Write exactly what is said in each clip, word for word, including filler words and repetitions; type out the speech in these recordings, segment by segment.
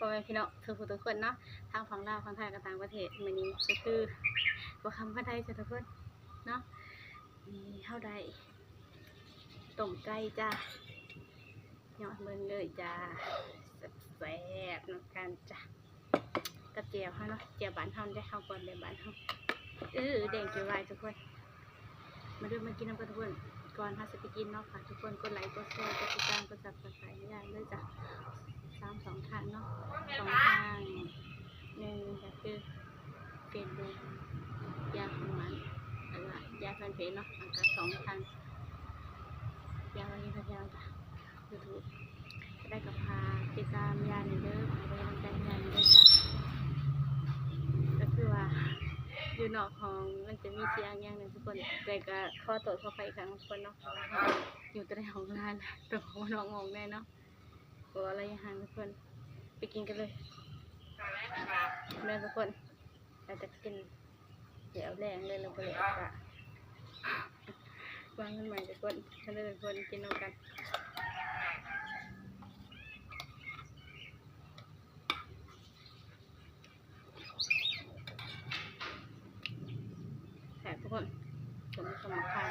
พ่อแม่พี่น้องทุกผู้ทุกคนเนาะ ทั้งฝั่งลาวฝั่งไทยกับต่างประเทศ มื้อนี้ก็คือบ่ค่ำปานใดจ้ะทุกคนเนาะ นี่เฮาได้ต้มไก่จ้ะ ยอดเบิ่งเลยจ้ะ แซ่บๆนำกันจ้ะ กับแจ่วเฮาเนาะ แจ่วบ้านเฮาเด้ เฮาก่อนแบบบ้านเฮา เออ แดงเขียวหวานทุกคน มาเด้อ มากินนำกันทุกคน ก่อนเฮาสิไปกินเนาะ ฝากทุกคนกดไลค์ กดแชร์ กดติดตาม กด Subscribe ให้ยายเด้อจ้ะ สามช่องทางเนาะ ช่องทางหนึ่งก็คือ Facebook ยายคำหวาน แล้วก็ยายแฟนเพจเนาะ แล้วก็ช่องทางยายวันนี้พัทยาจ้ะ YouTube จะได้กับพาติดตามยายหน่อยเด้อ ฝากเป็นกำลังใจให้ยายหน่อยเด้อจ้ะ ก็คือว่า อยู่นอกห้องมันจะมีเสียงอย่างหนึ่งทุกคน แต่ก็ขอโทษขออภัยอีกครั้งทุกคนเนาะ เพราะว่าอยู่แต่ในห้องนาน แต่ของนอกห้องแน่เนาะ เพราะว่าระยะห่างทุกคน ไปกินกันเลย แม่ทุกคน เราจะกิน เดี๋ยวแรงเลย เราก็เลยเอากะวางกันใหม่ทุกคน มาเด้อทุกคน กินนำกัน แซ่บทุกคน สม สมคำ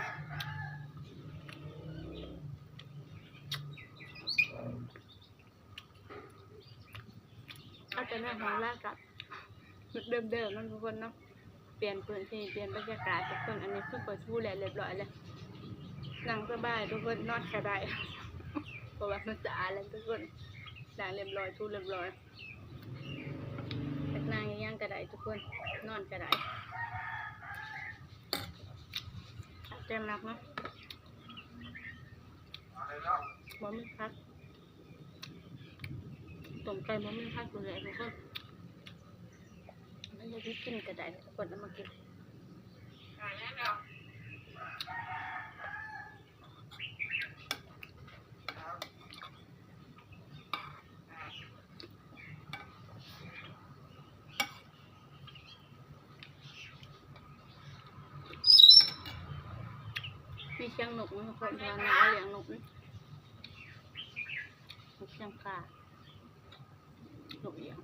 เอาแต่หน้าของลาวกับเดิมๆเนาะทุกคนเนาะ เปลี่ยนพื้นที่ เปลี่ยนบรรยากาศทุกคน อันนี้คือเปิดทูแล้วเรียบร้อยแล้ว นั่งสบายทุกคน นอนก็ได้ เพราะว่ามันสะอาดแล้วทุกคน ล้างเรียบร้อย ทูเรียบร้อย อยากนั่งอีหยังก็ได้ทุกคน นอนก็ได้ แจ่มมากเนาะ บ่มีผัก ต้มไก่บ่มีผักดูแลทุกคน มันจะกินก็ได้ทุกคน เอามากิน มีเสียงนกนะทุกคน เพราะว่าน้าเลี้ยงนกนะ มีเสียงกา นกเอียง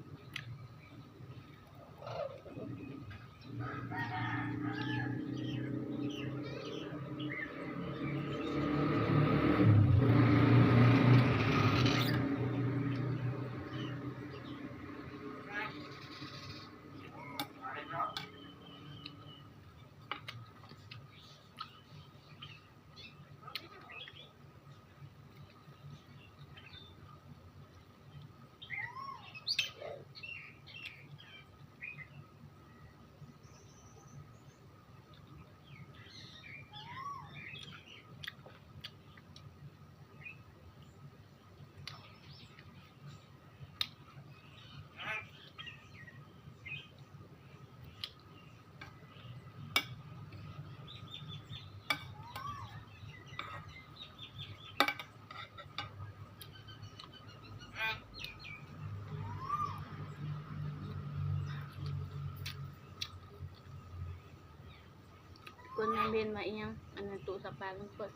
คนงานเวียนมาอีหยัง อันนั้นตู้ซักผ้าทุกคน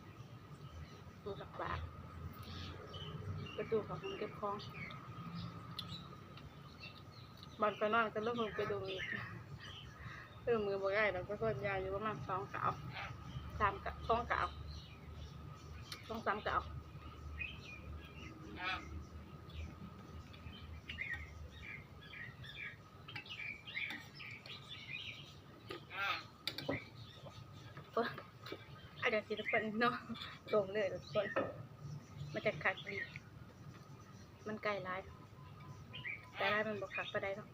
ตู้ซักผ้า ประตูของห้องเก็บของ บัดไปนอนก็เริ่มไปดูอีก เออ มือบ่ได้ดอก ก็ส่วนใหญ่อยู่ประมาณสองกาว สามกาว สองกาว สองสามกาว โอ้ย อาจจะสิทุกคนเนาะ ตรงเลยทุกคน มันจะคักดี มันไก่หลาย ไก่หลายมันบ่คักปานใดเนาะ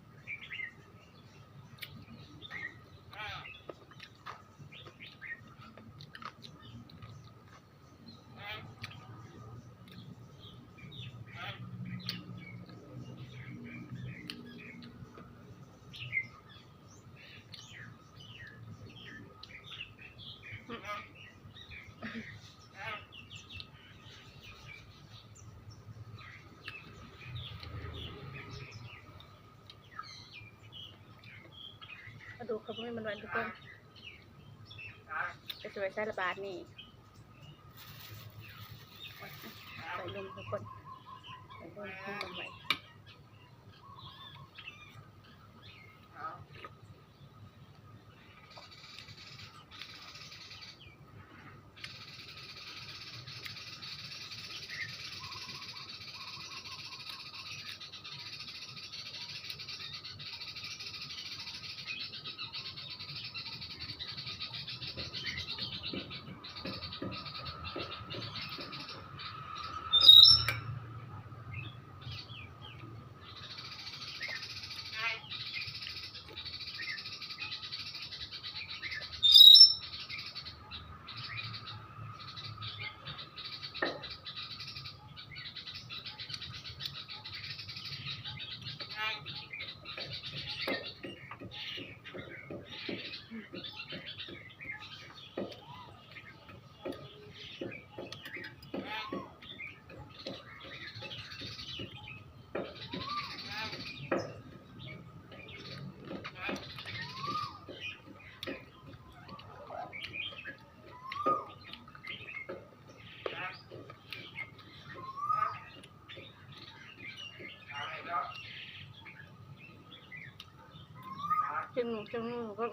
กระดูกเขาไม่มันวันทุกคน ไปสวยใส่ระบาดนี่ ใส่นมทุกคน ใส่นมทุกคนไว้ กินหมูกินหมูก็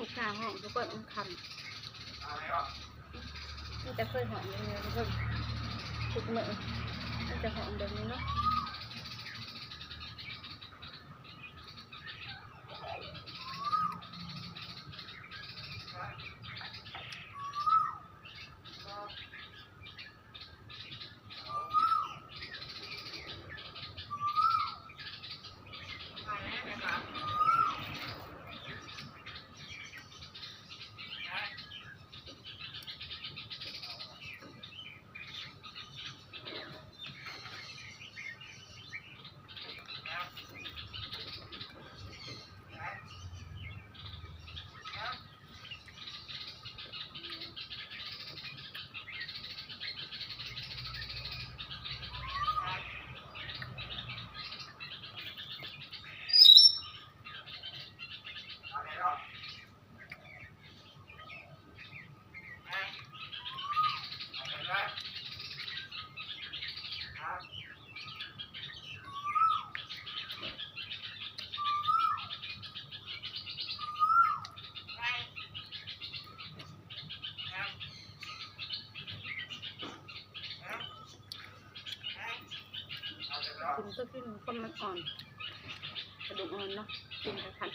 ลูกค้าห้องทุกคนมันคำ มันจะเคยหอนอย่างเดียวทุกคน ทุกมื้อมันจะหอนแบบนี้เนาะ กินก็กินคนมันอ่อน กระดูกอ่อนเนาะ กินกระทัน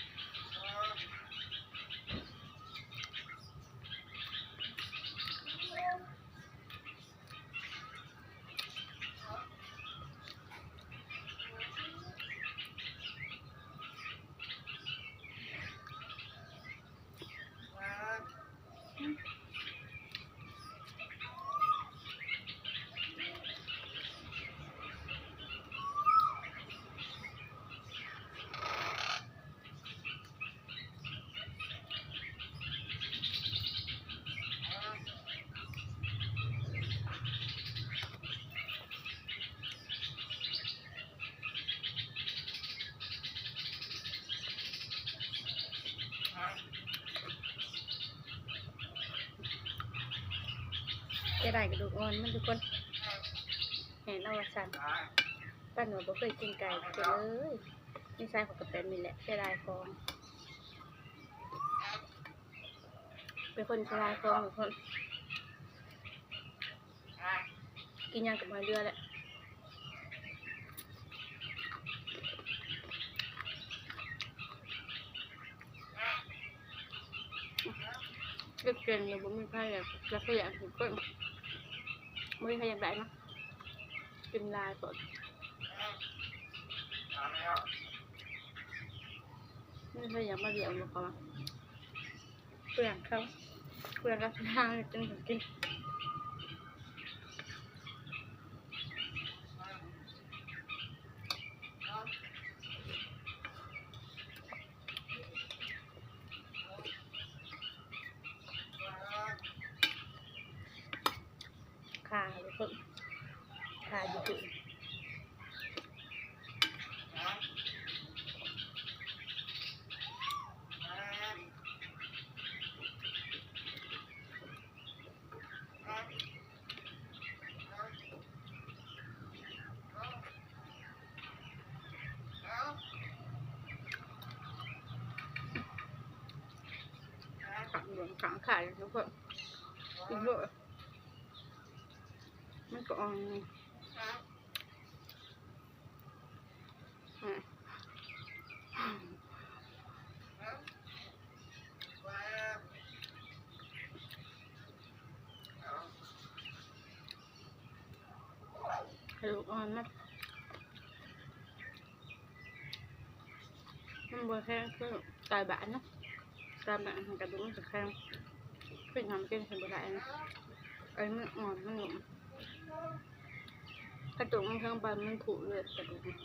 จะได้กระดูกอ่อนมันทุกคน แหนเอาว่าสั่น ป้าหนูบ่เคยกินไก่เลย นิสัยของกระแตนี่แหละ เสียดายของ เป็นคนเสียดายของ เป็นคน กินหยังกับมาเรือแหละ เก็บเก่งเลย บ่มีใครอยาก อยากขยันถึงก้น บ่มีใครอยากได้เนาะ กินหลายก่อน ไม่ใช่อยากมาเดี่ยวหรอกเขาอะ เปลืองเขา เปลืองกับทางจังถึงกิน ค่ะทุกคน ค่ะอยู่ที่ ขังหลวงขังไข่ทุกคน อีกด้วย มันก็อ่อน อืม ให้ลูกอ่อนนะ มันบ่แข็งคือไก่บ้านเนาะ ไก่บ้านมันกระดูกมันจะแข็ง ขึ้นทำกินเห็นบ่ได้นะ ไอ้มันอ่อนมันหนุ่ม กระดูกมันแข็งไปมันผุเลยกระดูกมัน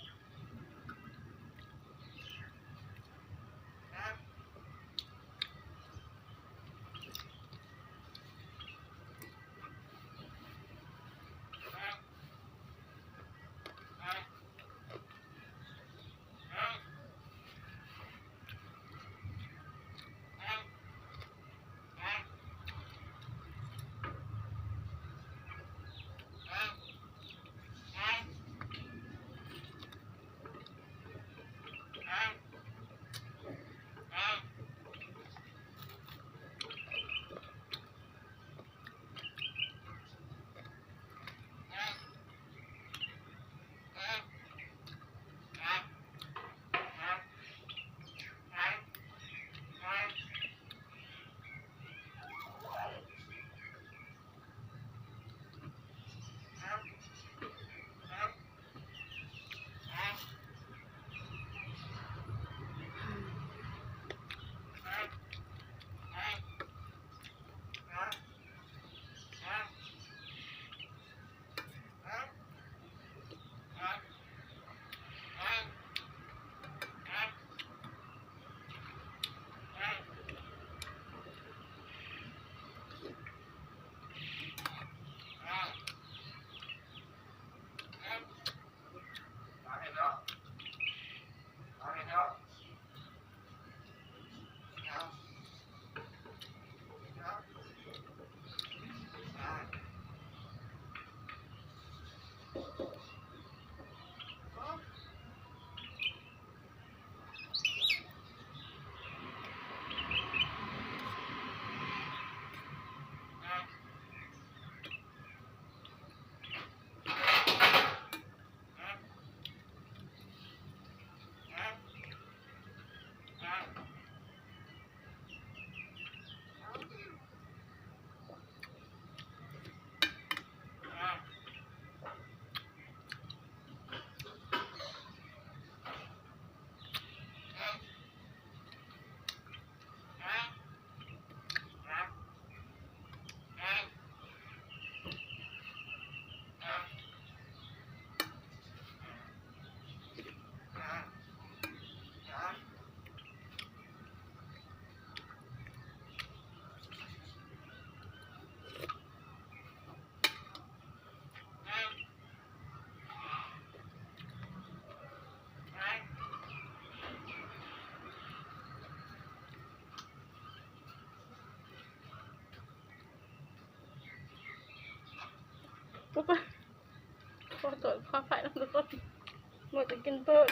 หมดจะกินเพิ่ม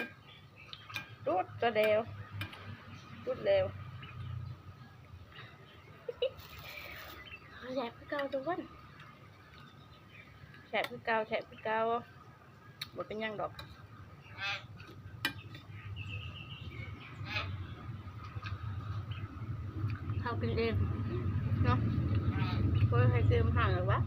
จุดก็แล้ว จุดแล้ว แสบคือเก่าทุกคน แสบคือเก่า แสบคือเก่า บ่เป็นหยังดอก เฮากินเองเนาะ บ่ให้ซื้อมาให้หรอกวะ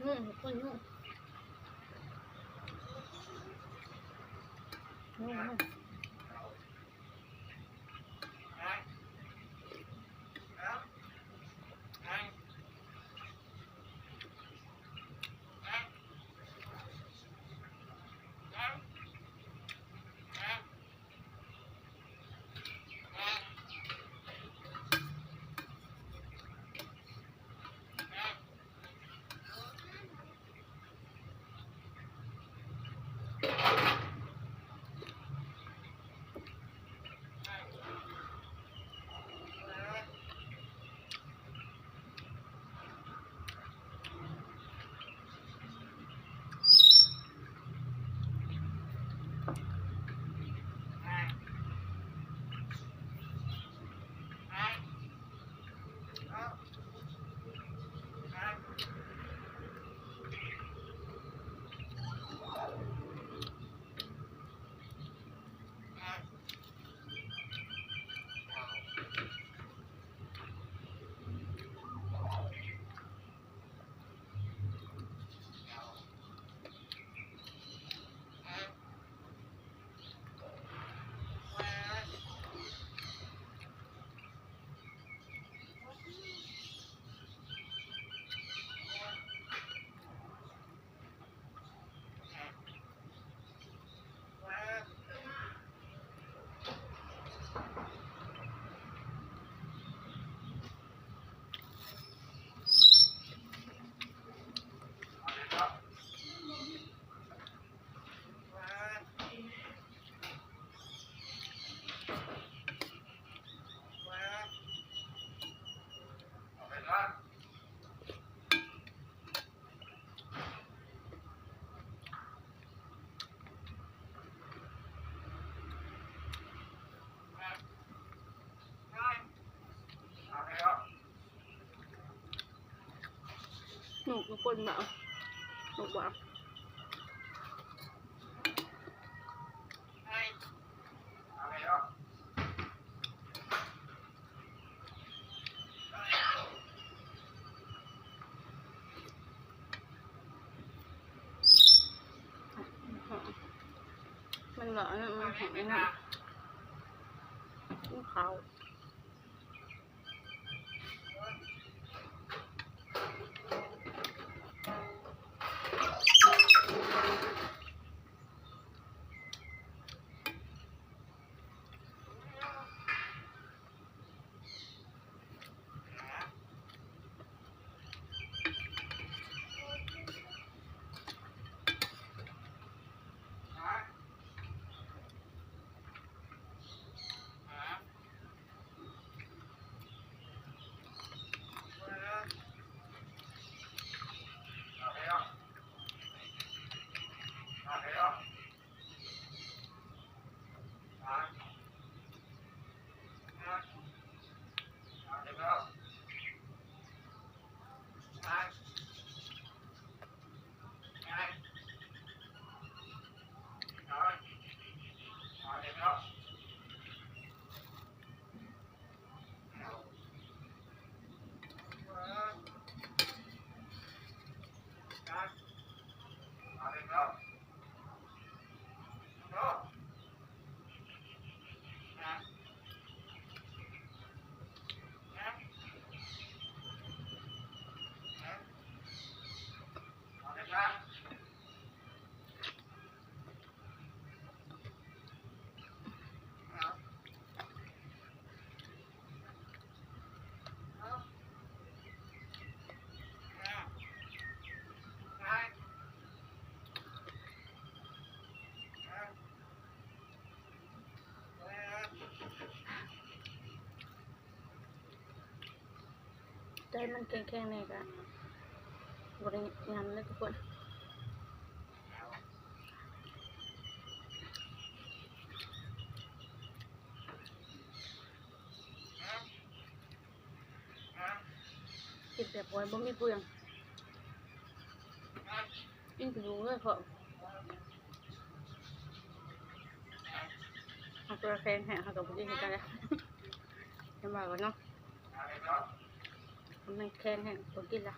อืม คนนี้ อืมหนูเป็นคนแบบ บ่ มันเหรอ มันหอมนะ มันขาว ใจมันแข็งๆ นี่ก็บ่ได้งามเลยทุกคน กินแบบบ่ บ่มีเปลือง กินกระดูกเลยเพราะ เอาตัวแข็งแห้ง เอากับกินกันแล้ว จะมากันเนาะ มันแข็งแห้ง บ่กินละ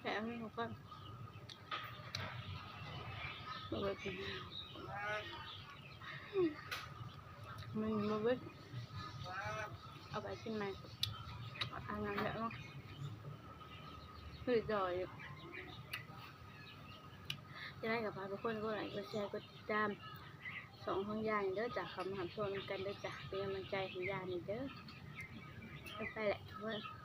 แค่อันนี้ก่อน มันบ่เบิด เอาไปกินใหม่ อ่านงานแล้วเนาะ คือจ่อยอยู่ จะได้กับพาทุกคนกดไลค์ กดแชร์ กดติดตาม สองของยายเด้อจ้ะ เข้ามารับชมกันเด้อจ้ะ เป็นกำลังใจให้ยายนี่เด้อ ไปแหละทุกคน